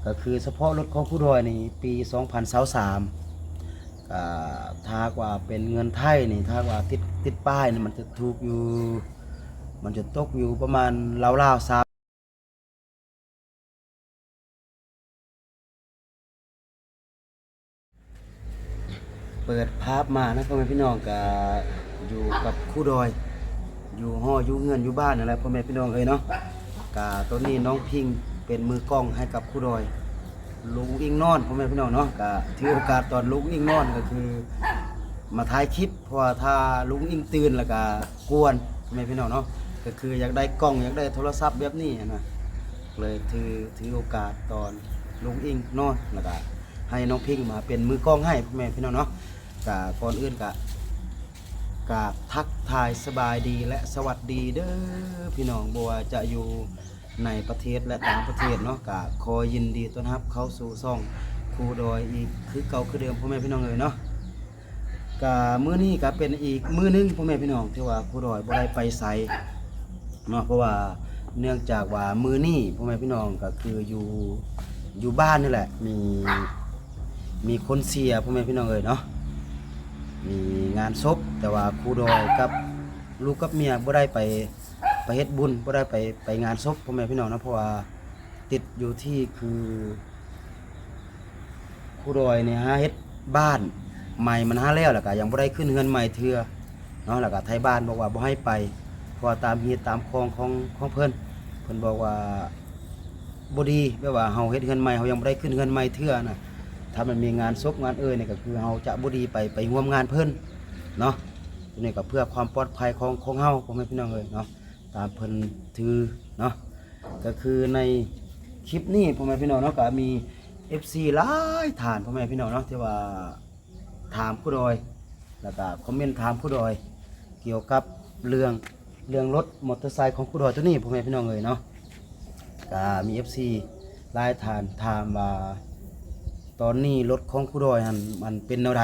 ກໍຄືສະເພາະລົດຂອງຄູດອຍນີ້ ປີສອງພັນຊາວສາມ ກໍຖ້າຫາກວ່າເປັນເງິນໄທນີ້ ຖ້າຫາກວ່າຕິດ ຕິດປ້າຍນີ້ ມັນຈະຖືກຢູ່ ມັນຈະຕົກຢູ່ປະມານລາວໆ ສາມ ເປີດພາບມານະ ພໍ່ແມ່ພີ່ນ້ອງ ກະຢູ່ກັບຄູດອຍ ຢູ່ຫໍຢູ່ເຮືອນຢູ່ບ້ານນັ້ນແຫຼະ ພໍ່ແມ່ພີ່ນ້ອງເອີຍເນາະ. ກະຕອນນີ້ນ້ອງພິງເປັນມືກ້ອງໃຫ້ກັບຄູດອຍ ລຸງອິງນອນ ພໍ່ແມ່ພີ່ນ້ອງເນາະ. ກະຖືໂອກາດຕອນລຸງອິງນອນ ກະຄືມາຖ່າຍຄລິບ ເພາະວ່າຖ້າລຸງອິງຕື່ນແລ້ວກະກວນ ພໍ່ແມ່ພີ່ນ້ອງເນາະ. ກະຄືຢາກໄດ້ກ້ອງ ຢາກໄດ້ໂທລະສັບແບບນີ້ຫັ້ນນະ ເລີຍຖື ຖືໂອກາດຕອນລຸງອິງນອນ ແລ້ວກະໃຫ້ນ້ອງພິງມາເປັນມືກ້ອງໃຫ້ ພໍ່ແມ່ພີ່ນ້ອງເນາະ. ກະກ່ອນອື່ນກະ ກາບທັກທາຍສະບາຍດີ ແລະ ສະຫວັດດີເດີພີ່ນ້ອງ ບໍ່ວ່າຈະຢູ່ໃນປະເທດ ແລະ ຕ່າງປະເທດເນາະ. ກະຂໍຍິນດີຕ້ອນຮັບເຂົ້າສູ່ຊ່ອງຄູດອຍອີກຄືເກົ່າຄືເດີມ ພໍ່ແມ່ພີ່ນ້ອງເອີຍເນາະ. ກະມື້ນີ້ກະເປັນອີກມື້ໜຶ່ງ ພໍ່ແມ່ພີ່ນ້ອງ ທີ່ວ່າຄູດອຍບໍ່ໄດ້ໄປໃສເນາະ ເພາະວ່າເນື່ອງຈາກວ່າມື້ນີ້ ພໍ່ແມ່ພີ່ນ້ອງ ກະຄືຢູ່ ຢູ່ບ້ານນີ້ແຫຼະ ມີ ມີຄົນເສຍ ພໍ່ແມ່ພີ່ນ້ອງເອີຍເນາະ ມີງານສົບ ແຕ່ວ່າຄູດອຍກັບລູກກັບເມຍບໍ່ໄດ້ໄປ ໄປເຮັດບຸນ ບໍ່ໄດ້ໄປ ໄປງານສົບ ພໍ່ແມ່ພີ່ນ້ອງເນາະ ເພາະວ່າຕິດຢູ່ທີ່ຄື ຄູດອຍນີ້ຫາເຮັດບ້ານໃໝ່ມັນຫາແລ້ວ ແລ້ວກະຍັງບໍ່ໄດ້ຂຶ້ນເຮືອນໃໝ່ເທື່ອເນາະ ແລ້ວກະໄທບ້ານບອກວ່າບໍ່ໃຫ້ໄປ ເພາະວ່າຕາມຮີດຕາມຄອງຂອງ ຂອງເພິ່ນ ເພິ່ນບອກວ່າບໍ່ດີ ແບບວ່າເຮົາເຮັດເຮືອນໃໝ່ ເຮົາຍັງບໍ່ໄດ້ຂຶ້ນເຮືອນໃໝ່ເທື່ອນະ ຖ້າມັນມີງານສົບງານເອີ່ນນີ້ ກະຄືເຮົາຈະບໍ່ດີໄປ ໄປຮ່ວມງານເພິ່ນເນາະ. ໂຕນີ້ກະເພື່ອຄວາມປອດໄພຂອງ ຂອງເຮົາ ພໍ່ແມ່ພີ່ນ້ອງເອີຍເນາະ ຕາມເພິ່ນຖືເນາະ. ກະຄືໃນຄລິບນີ້ ພໍ່ແມ່ພີ່ນ້ອງເນາະ ກະມີເອັຟຊີຫຼາຍທ່ານ ພໍ່ແມ່ພີ່ນ້ອງເນາະ ທີ່ວ່າຖາມຄູດອຍ ແລ້ວກະຄອມເມັນຖາມຄູດອຍ ກ່ຽວກັບເລື່ອງ ເລື່ອງລົດມໍເຕີໄຊຂອງຄູດອຍໂຕນີ້ ພໍ່ແມ່ພີ່ນ້ອງເອີຍເນາະ. ກະມີເອັຟຊີຫຼາຍທ່ານຖາມວ່າ ຕອນນີ້ລົດຂອງຄູດອຍຫັ້ນມັນເປັນແນວໃດ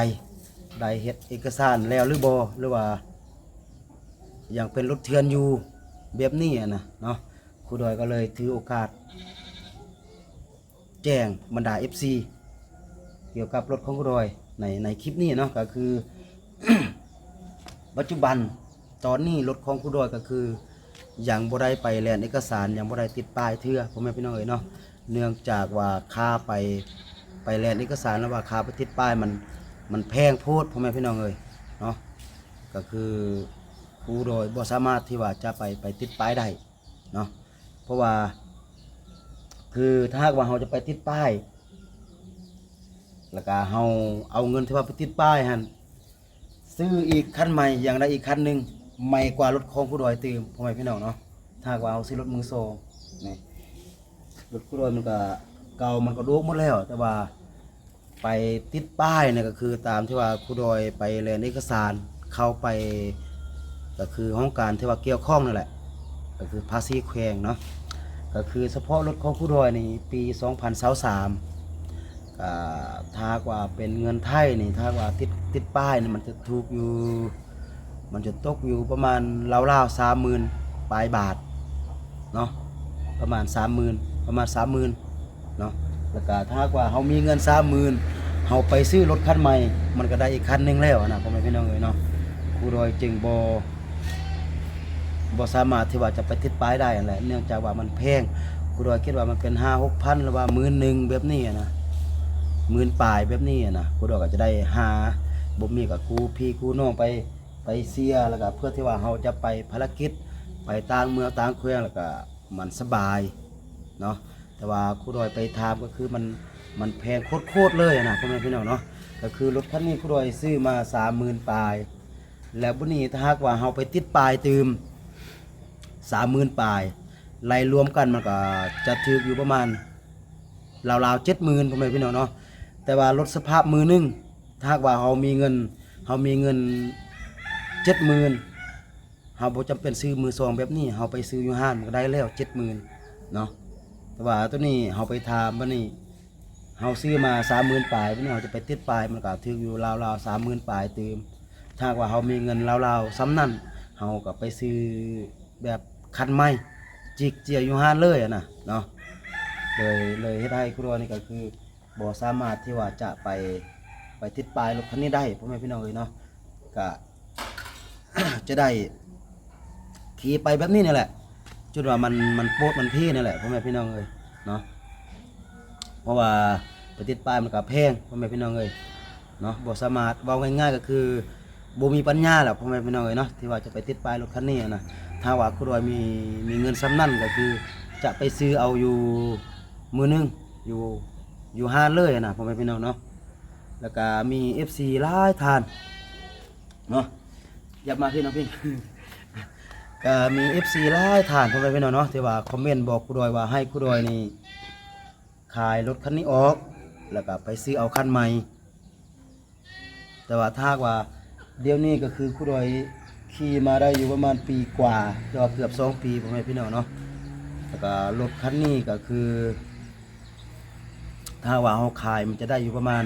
ໄດ້ເຮັດເອກະສານແລ້ວຫຼືບໍ່ ຫຼືວ່າຍັງເປັນລົດເຖື່ອນຢູ່ ແບບນີ້ຫັ້ນນະເນາະ. ຄູດອຍກໍເລີຍຖືໂອກາດແຈ້ງບັນດາເອັຟຊີກ່ຽວກັບລົດຂອງຄູດອຍໃນ ໃນຄລິບນີ້ເນາະ ກໍຄື ປັດຈຸບັນຕອນນີ້ລົດຂອງຄູດອຍກໍຄືຍັງບໍ່ໄດ້ໄປແລ່ນເອກະສານ ຍັງບໍ່ໄດ້ຕິດປ້າຍເທື່ອ ພໍ່ແມ່ພີ່ນ້ອງເອີຍເນາະ. ເນື່ອງຈາກວ່າຄ່າໄປ ໄປແລ່ນເອກະສານ ຫຼືວ່າຄ່າໄປຕິດປ້າຍມັນ ມັນແພງໂພດ ພໍ່ແມ່ພີ່ນ້ອງເອີຍເນາະ. ກໍຄືຄູດອຍບໍ່ສາມາດທີ່ວ່າຈະໄປ ໄປຕິດປ້າຍໄດ້ເນາະ ເພາະວ່າ ຄືຖ້າຫາກວ່າເຮົາຈະໄປຕິດປ້າຍ ແລ້ວກະເຮົາເອົາເງິນທີ່ວ່າໄປຕິດປ້າຍຫັ້ນ ຊື້ອີກຄັນໃໝ່ ຢ່າງໃດອີກຄັນໜຶ່ງ ໃໝ່ກວ່າລົດຂອງຄູດອຍຕື່ມ ພໍ່ແມ່ພີ່ນ້ອງເນາະ. ຖ້າຫາກວ່າເຮົາຊື້ລົດມືສອງນີ້ ລົດຄູດອຍມັນກະເກົ່າ ມັນກະໂດກໝົດແລ້ວ ແຕ່ວ່າໄປຕິດປ້າຍນີ້ ກະຄືຕາມທີ່ວ່າຄູດອຍໄປແລ່ນເອກະສານ ເຂົ້າໄປ ກະຄືຫ້ອງການທີ່ວ່າກ່ຽວຂ້ອງນັ້ນແຫຼະ ກະຄືພາສີແຂວງເນາະ. ກະຄືສະເພາະລົດຂອງຄູດອຍນີ້ ປີສອງພັນຊາວສາມ ກະຖ້າຫາກວ່າເປັນເງິນໄທນີ້ ຖ້າຫາກວ່າຕິດ ຕິດປ້າຍນີ້ ມັນຈະຖືກຢູ່ ມັນຈະຕົກຢູ່ປະມານລາວໆ ສາມໝື່ນປາຍບາດເນາະ ປະມານສາມໝື່ນ ປະມານສາມໝື່ນເນາະ. ແລ້ວກະຖ້າຫາກວ່າເຮົາມີເງິນສາມໝື່ນ ເຮົາໄປຊື້ລົດຄັນໃໝ່ ມັນກະໄດ້ອີກຄັນໜຶ່ງແລ້ວຫັ້ນນະ ພໍ່ແມ່ພີ່ນ້ອງເອີຍເນາະ. ຄູດອຍຈຶ່ງບໍ່ ບໍ່ສາມາດທີ່ວ່າຈະໄປຕິດປ້າຍໄດ້ຫັ້ນແຫຼະ ເນື່ອງຈາກວ່າມັນແພງ ຄູດອຍຄິດວ່າມັນເປັນຫ້າຫົກພັນ ຫຼືວ່າໝື່ນໜຶ່ງແບບນີ້ຫັ້ນນະ ໝື່ນປາຍແບບນີ້ຫັ້ນນະ. ຄູດອຍກະຈະໄດ້ຫາ ບໍ່ມີກະກູ້ພີ່ກູ້ນ້ອງໄປ ໄປເສຍ ແລ້ວກະເພື່ອທີ່ວ່າເຮົາຈະໄປພາລະກິດ ໄປຕ່າງເມືອງຕ່າງແຂວງ ແລ້ວກະມັນສະບາຍເນາະ. ແຕ່ວ່າຄູດອຍໄປຖາມກະຄືມັນ ມັນແພງໂຄດໆ ເລີຍຫັ້ນນະ ພໍ່ແມ່ພີ່ນ້ອງເນາະ. ກະຄືລົດຄັນນີ້ຄູດອຍຊື້ມາສາມໝື່ນປາຍ ແລ້ວບາດນີ້ຖ້າຫາກວ່າເຮົາໄປຕິດປ້າຍຕື່ມສາມໝື່ນປາຍ ໄລ່ລວມກັນມັນກະຈະຖືກຢູ່ປະມານລາວໆ ເຈັດໝື່ນ ພໍ່ແມ່ພີ່ນ້ອງເນາະ. ແຕ່ວ່າລົດສະພາບມືໜຶ່ງ ຖ້າຫາກວ່າເຮົາມີເງິນ ເຮົາມີເງິນເຈັດໝື່ນ ເຮົາບໍ່ຈຳເປັນຊື້ມືສອງແບບນີ້ ເຮົາໄປຊື້ຢູ່ຮ້ານມັນກະໄດ້ແລ້ວເຈັດໝື່ນເນາະ. ແຕ່ວ່າໂຕນີ້ເຮົາໄປຖາມບາດນີ້ ເຮົາຊື້ມາສາມໝື່ນປາຍ ບາດນີ້ເຮົາຈະໄປຕິດປ້າຍ ມັນກະຖືກຢູ່ລາວໆ ສາມໝື່ນປາຍຕື່ມ. ຖ້າຫາກວ່າເຮົາມີເງິນລາວໆ ສ່ຳນັ້ນ ເຮົາກະໄປຊື້ແບບຄັນໃໝ່ ຈິກເຈຍຢູ່ຮ້ານເລີຍຫັ້ນນະເນາະ. ເລີຍ ເລີຍເຮັດໃຫ້ຄູດອຍນີ້ກໍຄືບໍ່ສາມາດທີ່ວ່າຈະໄປ ໄປຕິດປ້າຍລົດຄັນນີ້ໄດ້ ພໍ່ແມ່ພີ່ນ້ອງເອີຍເນາະ. ກະ ຈະໄດ້ຂີ່ໄປແບບນີ້ນີ້ແຫຼະ ຈົນວ່າມັນ ມັນໂປດມັນເພນີ້ແຫຼະ ພໍ່ແມ່ພີ່ນ້ອງເອີຍເນາະ. ເພາະວ່າໄປຕິດປ້າຍມັນກໍແພງ ພໍ່ແມ່ພີ່ນ້ອງເອີຍເນາະ. ບໍ່ສາມາດ ເວົ້າງ່າຍໆກໍຄືບໍ່ມີປັນຍາແຫຼະ ພໍ່ແມ່ພີ່ນ້ອງເອີຍເນາະ ທີ່ວ່າຈະໄປຕິດປ້າຍລົດຄັນນີ້ນະ. ຖ້າວ່າຄູດອຍມີ ມີເງິນສ່ຳນັ້ນ ກໍຄືຈະໄປຊື້ເອົາຢູ່ມື້ໜຶ່ງ ຢູ່ ຢູ່ຮ້ານເລີຍນະ ພໍ່ແມ່ພີ່ນ້ອງເນາະ. ແລ້ວກະມີເອັຟຊີຫຼາຍທ່ານເນາະ ຢ່າມາພີ່ນ້ອງພີ່ ກະມີເອັຟຊີຫຼາຍທ່ານ ພໍ່ແມ່ພີ່ນ້ອງເນາະ ທີ່ວ່າຄອມເມັນບອກຄູດອຍວ່າໃຫ້ຄູດອຍນີ້ຂາຍລົດຄັນນີ້ອອກ ແລ້ວກະໄປຊື້ເອົາຄັນໃໝ່. ແຕ່ວ່າຖ້າຫາກວ່າດຽວນີ້ກໍຄືຄູດອຍຂີ່ມາໄດ້ຢູ່ປະມານປີກວ່າ ຫຼືວ່າເກືອບສອງປີ ພໍ່ແມ່ພີ່ນ້ອງເນາະ. ແລ້ວກໍລົດຄັນນີ້ກໍຄື ຖ້າວ່າເຮົາຂາຍມັນຈະໄດ້ຢູ່ປະມານ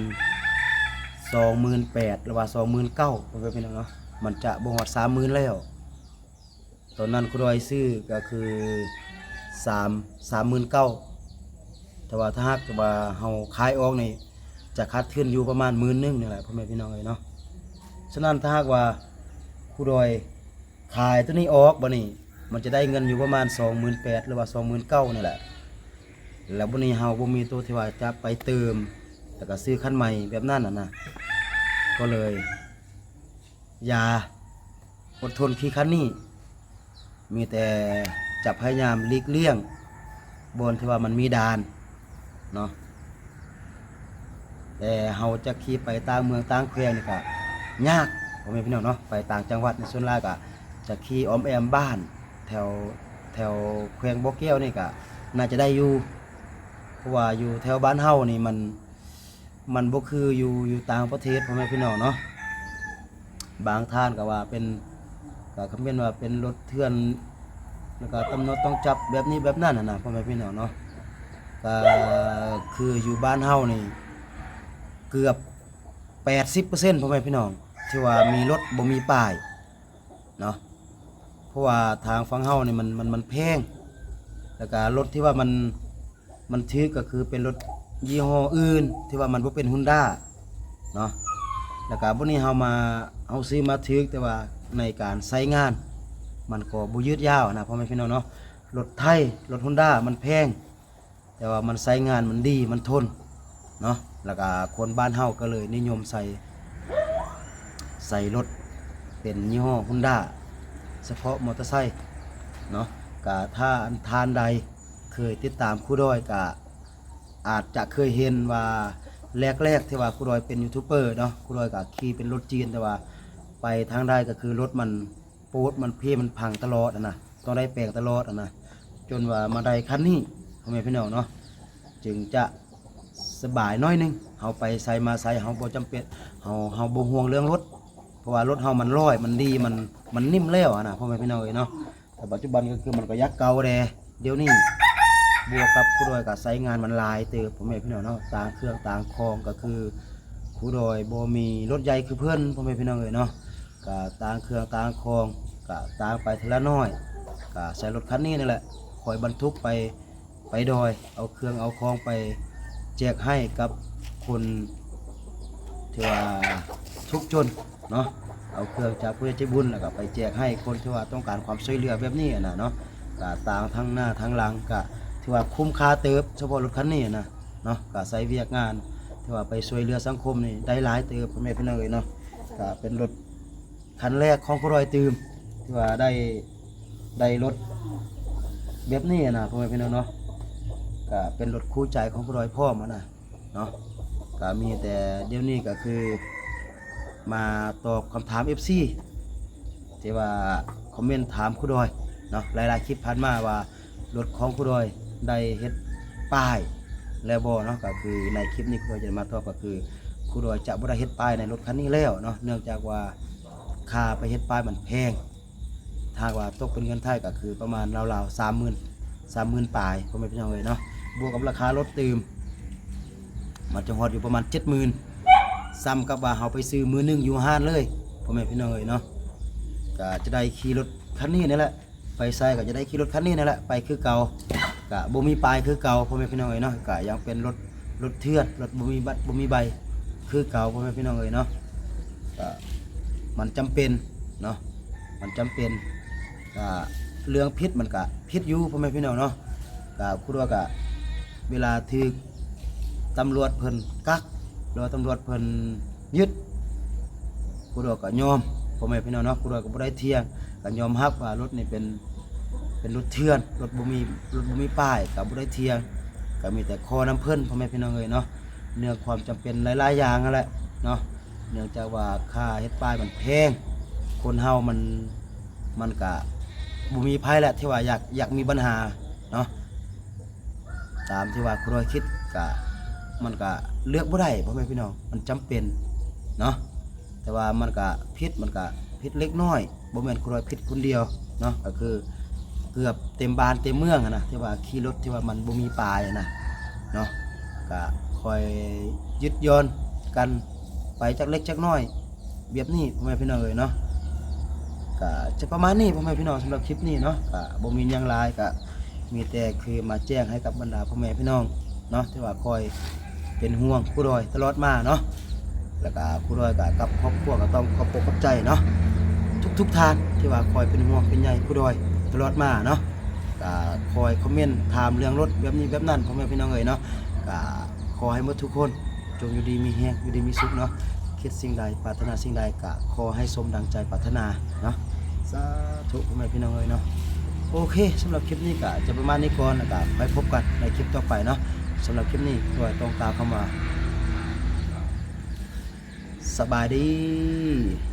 ສອງໝື່ນແປດ ຫຼືວ່າສອງໝື່ນເກົ້າ ພໍ່ແມ່ພີ່ນ້ອງເນາະ ມັນຈະບໍ່ຮອດສາມໝື່ນແລ້ວ. ຕອນນັ້ນຄູດອຍຊື້ກໍຄືສາມ ສາມໝື່ນເກົ້າ ແຕ່ວ່າຖ້າຫາກວ່າເຮົາຂາຍອອກນີ້ ຈະຂາດທຶນຢູ່ປະມານໝື່ນໜຶ່ງນີ້ແຫຼະ ພໍ່ແມ່ພີ່ນ້ອງເອີຍເນາະ. ສະນັ້ນຖ້າຫາກວ່າຄູດອຍຂາຍໂຕນີ້ອອກ ບາດນີ້ມັນຈະໄດ້ເງິນຢູ່ປະມານສອງໝື່ນແປດ ຫຼືວ່າສອງໝື່ນເກົ້ານີ້ແຫຼະ ແລ້ວບາດນີ້ເຮົາບໍ່ມີໂຕທີ່ວ່າຈະໄປເຕີມ ແລ້ວກໍຊື້ຄັນໃໝ່ແບບນັ້ນນະ ກໍເລີຍ ຢ່າ ອົດທົນຂີ່ຄັນນີ້ ມີແຕ່ຈະພະຍາຍາມຫຼີກລ່ຽງບ່ອນທີ່ວ່າມັນມີດ່ານເນາະ. ແຕ່ເຮົາຈະຂີ່ໄປຕ່າງເມືອງຕ່າງແຂວງນີ້ກະຍາກ ພໍ່ແມ່ພີ່ນ້ອງເນາະ. ໄປຕ່າງຈັງຫວັດນີ້ສ່ວນຫຼາຍກະຈະຂີ່ອ້ອມແອ້ມບ້ານ ແຖວ ແຖວແຂວງບໍ່ແກ້ວນີ້ກະໜ້າຈະໄດ້ຢູ່ ເພາະວ່າຢູ່ແຖວບ້ານເຮົານີ້ມັນ ມັນບໍ່ຄືຢູ່ ຢູ່ຕ່າງປະເທດ ພໍ່ແມ່ພີ່ນ້ອງເນາະ. ບາງທ່ານກໍວ່າເປັນ ກໍຄອມເມັນວ່າເປັນລົດເຖື່ອນ ແລ້ວກໍຕຳຫຼວດຕ້ອງຈັບແບບນີ້ແບບນັ້ນຫັ້ນນະ ພໍ່ແມ່ພີ່ນ້ອງເນາະ. ກໍຄືຢູ່ບ້ານເຮົານີ້ເກືອບແປດສິບເປີເຊັນ ພໍ່ແມ່ພີ່ນ້ອງ ທີ່ວ່າມີລົດບໍ່ມີປ້າຍ ເນາະ. ເພາະວ່າທາງຝັ່ງເຮົານີ້ມັນ ມັນ ມັນແພງ ແລ້ວກະລົດທີ່ວ່າມັນ ມັນຖືກກໍຄືເປັນລົດຍີ່ຫໍ້ອື່ນ ທີ່ວ່າມັນບໍ່ເປັນ Honda ເນາະ. ແລ້ວກະບັດນີ້ເຮົາມາ ເຮົາຊື້ມາຖືກ ແຕ່ວ່າໃນການໃຊ້ງານມັນກໍບໍ່ຍືດຍາວນະ ພໍ່ແມ່ພີ່ນ້ອງເນາະ. ລົດໄທ ລົດ Honda ມັນແພງ ແຕ່ວ່າມັນໃຊ້ງານມັນດີ ມັນທົນເນາະ. ແລ້ວກະຄົນບ້ານເຮົາກໍເລີຍນິຍົມໃສ່ ໃສ່ລົດເປັນຍີ່ຫໍ້ Honda ສະເພາະມໍເຕີໄຊເນາະ. ກະຖ້າອັນທ່ານໃດເຄີຍຕິດຕາມຄູດອຍ ກະອາດຈະເຄີຍເຫັນວ່າແລກໆ ທີ່ວ່າຄູດອຍເປັນຢູທູບເບີເນາະ ຄູດອຍກະຂີ່ເປັນລົດຈີນ ແຕ່ວ່າໄປທາງໃດກໍຄືລົດມັນ ໂປດມັນເພມັນພັງຕະຫຼອດຫັ້ນນະ ຕ້ອງໄດ້ແປງຕະຫຼອດຫັ້ນນະ. ຈົນວ່າມາໄດ້ຄັນນີ້ ພໍ່ແມ່ພີ່ນ້ອງເນາະ ຈຶ່ງຈະສະບາຍໜ້ອຍໜຶ່ງ ເຮົາໄປໃສມາໃສເຮົາບໍ່ຈຳເປັນ ເຮົາ ເຮົາບໍ່ຫ່ວງເລື່ອງລົດ ເພາະວ່າລົດເຮົາມັນລອຍ ມັນດີ ມັນ ມັນນິ່ມແລ້ວຫັ້ນນະ ພໍ່ແມ່ພີ່ນ້ອງເອີຍເນາະ. ແຕ່ປັດຈຸບັນກໍຄືມັນກໍຢາກເກົ່າແດ່ ດຽວນີ້ ບວກກັບຄູດອຍກໍໃຊ້ງານມັນຫຼາຍເຕີບ ພໍ່ແມ່ພີ່ນ້ອງເນາະ. ຕ່າງເຄື່ອງຕ່າງຂອງກໍຄືຄູດອຍບໍ່ມີລົດໃຫຍ່ຄືເພິ່ນ ພໍ່ແມ່ພີ່ນ້ອງເອີຍເນາະ. ກະຕ່າງເຄື່ອງຕ່າງຂອງ ກະຕ່າງໄປເທື່ອລະໜ້ອຍ ກະໃຊ້ລົດຄັນນີ້ນີ້ແຫຼະ ຄອຍບັນທຸກໄປ ໄປດອຍ ເອົາເຄື່ອງເອົາຂອງໄປແຈກໃຫ້ກັບຄົນທີ່ວ່າທຸກຈົນເນາະ. ເອົາເຄື່ອງຈາກຜູ້ໃຫຍ່ໃຈບຸນ ແລ້ວກະໄປແຈກໃຫ້ຄົນທີ່ວ່າຕ້ອງການຄວາມຊ່ວຍເຫຼືອແບບນີ້ຫັ້ນນະເນາະ. ກະຕ່າງທັງໜ້າທັງຫຼັງ ກະຖືວ່າຄຸ້ມຄ່າເຕີບ ສະເພາະລົດຄັນນີ້ຫັ້ນນະເນາະ. ກະໃຊ້ວຽກງານທີ່ວ່າໄປຊ່ວຍເຫຼືອສັງຄົມນີ້ໄດ້ຫຼາຍເຕີບ ພໍ່ແມ່ພີ່ນ້ອງເອີຍເນາະ. ກະເປັນລົດ ຄັນແລກຂອງຄູດອຍຕື່ມ ທີ່ວ່າໄດ້ ໄດ້ລົດແບບນີ້ນະ ພໍ່ແມ່ພີ່ນ້ອງເນາະ. ກະເປັນລົດຄູ່ໃຈຂອງຄູດອຍພ້ອມຫັ້ນນະເນາະ. ກະມີແຕ່ດຽວນີ້ກະຄືມາຕອບຄຳຖາມເອັຟຊີ ທີ່ວ່າຄອມເມັນຖາມຄູດອຍເນາະ ຫຼາຍໆຄລິບຜ່ານມາວ່າ ລົດຂອງຄູດອຍໄດ້ເຮັດປ້າຍແລ້ວບໍ່ເນາະ. ກໍຄືໃນຄລິບນີ້ຄູດອຍຈະມາຕອບ ກໍຄືຄູດອຍຈະບໍ່ໄດ້ເຮັດປ້າຍໃນລົດຄັນນີ້ແລ້ວເນາະ ເນື່ອງຈາກວ່າຄ່າໄປເຮັດປ້າຍມັນແພງ. ຖ້າຫາກວ່າຕົກເປັນເງິນໄທກໍຄືປະມານລາວໆ ສາມໝື່ນ ສາມໝື່ນປາຍ ພໍ່ແມ່ພີ່ນ້ອງເອີຍເນາະ. ບວກກັບລາຄາລົດຕື່ມ ມັນຈະຮອດຢູ່ປະມານເຈັດໝື່ນ ສ່ຳກັບວ່າເຮົາໄປຊື້ມືໜຶ່ງຢູ່ຮ້ານເລີຍ ພໍ່ແມ່ພີ່ນ້ອງເອີຍເນາະ. ກໍຈະໄດ້ຂີ່ລົດຄັນນີ້ນີ້ແຫຼະ ໄປໃສກໍຈະໄດ້ຂີ່ລົດຄັນນີ້ນີ້ແຫຼະ ໄປຄືເກົ່າ. ກ ກະບໍ່ມີປ້າຍຄືເກົ່າ ພໍ່ແມ່ພີ່ນ້ອງເອີຍເນາະ. ກະຍັງເປັນລົດ ລົດເຖື່ອນ ລົດບໍ່ມີບັດ ບໍ່ມີໃບຄືເກົ່າ ພໍ່ແມ່ພີ່ນ້ອງເອີຍເນາະ. ກະມັນຈຳເປັນເນາະ ມັນຈຳເປັນ. ກະເລື່ອງຜິດມັນກະຜິດຢູ່ ພໍ່ແມ່ພີ່ນ້ອງເນາະ. ກະຄູດອຍກະເວລາຖືກຕຳຫຼວດເພິ່ນກັກ ຫຼືວ່າຕຳຫຼວດເພິ່ນຍຶດ ຄູດອຍກະຍອມ ພໍ່ແມ່ພີ່ນ້ອງເນາະ. ຄູດອຍກະບໍ່ໄດ້ຖຽງ ກະຍອມຮັບວ່າລົດນີ້ເປັນ ເປັນລົດເຖື່ອນ ລົດບໍ່ມີ ລົດບໍ່ມີປ້າຍ ກະບໍ່ໄດ້ຖຽງ ກະມີແຕ່ຂໍນຳເພິ່ນ ພໍ່ແມ່ພີ່ນ້ອງເອີຍເນາະ. ເນື່ອງຄວາມຈຳເປັນຫຼາຍໆຢ່າງຫັ້ນແຫຼະເນາະ ເນື່ອງຈາກວ່າຄ່າເຮັດປ້າຍມັນແພງ ຄົນເຮົາມັນ ມັນກະບໍ່ມີໃຜແຫຼະທີ່ວ່າຢາກ ຢາກມີບັນຫາເນາະ. ຕາມທີ່ວ່າຄູດອຍຄິດກະ ມັນກະເລືອກບໍ່ໄດ້ ພໍ່ແມ່ພີ່ນ້ອງ ມັນຈຳເປັນເນາະ. ແຕ່ວ່າມັນກະຜິດ ມັນກະຜິດເລັກນ້ອຍ ບໍ່ແມ່ນຄູດອຍຜິດຄົນດຽວເນາະ. ກະຄືເກືອບເຕັມບ້ານເຕັມເມືອງຫັ້ນນະ ທີ່ວ່າຂີ່ລົດທີ່ວ່າມັນບໍ່ມີປ້າຍຫັ້ນນະເນາະ. ກະຄ່ອຍຢຸດຢ່ອນກັນໄປຈັກເລັກຈັກນ້ອຍ ແບບນີ້ ພໍ່ແມ່ພີ່ນ້ອງເອີຍເນາະ. ກະຈະປະມານນີ້ ພໍ່ແມ່ພີ່ນ້ອງ ສຳລັບຄລິບນີ້ເນາະ. ກະບໍ່ມີຫຍັງຫຼາຍ ກະມີແຕ່ຄືມາແຈ້ງໃຫ້ກັບບັນດາພໍ່ແມ່ພີ່ນ້ອງເນາະ ທີ່ວ່າຄອຍເປັນຫ່ວງຄູດອຍຕະຫຼອດມາເນາະ. ແລ້ວກະຄູດອຍກະກັບຄອບຄົວກະຕ້ອງຂອບອົກຂອບໃຈເນາະ ທຸກໆທ່ານທີ່ວ່າຄອຍເປັນຫ່ວງເປັນໃຍຄູດອຍຕະຫຼອດມາເນາະ. ກະຄອຍຄອມເມັນຖາມເລື່ອງລົດແບບນີ້ແບບນັ້ນ ພໍ່ແມ່ພີ່ນ້ອງເອີຍເນາະ. ກະຂໍໃຫ້ໝົດທຸກຄົນ ຈົ່ງຢູ່ດີມີແຮງ ຢູ່ດີມີສຸກເນາະ. ຄິດສິ່ງໃດ ປາດຖະໜາສິ່ງໃດ ກະຂໍໃຫ້ສົມດັ່ງໃຈປາດຖະໜາເນາະ. ສາທຸ ພໍ່ແມ່ພີ່ນ້ອງເອີຍເນາະ. ໂອເຄ ສຳລັບຄລິບນີ້ກະຈະປະມານນີ້ກ່ອນ ແລ້ວກະໄວ້ພົບກັນໃນຄລິບຕໍ່ໄປເນາະ. ສຳລັບຄລິບນີ້ ຂໍຕ້ອງກ່າວຄຳວ່າ ສະບາຍດີ.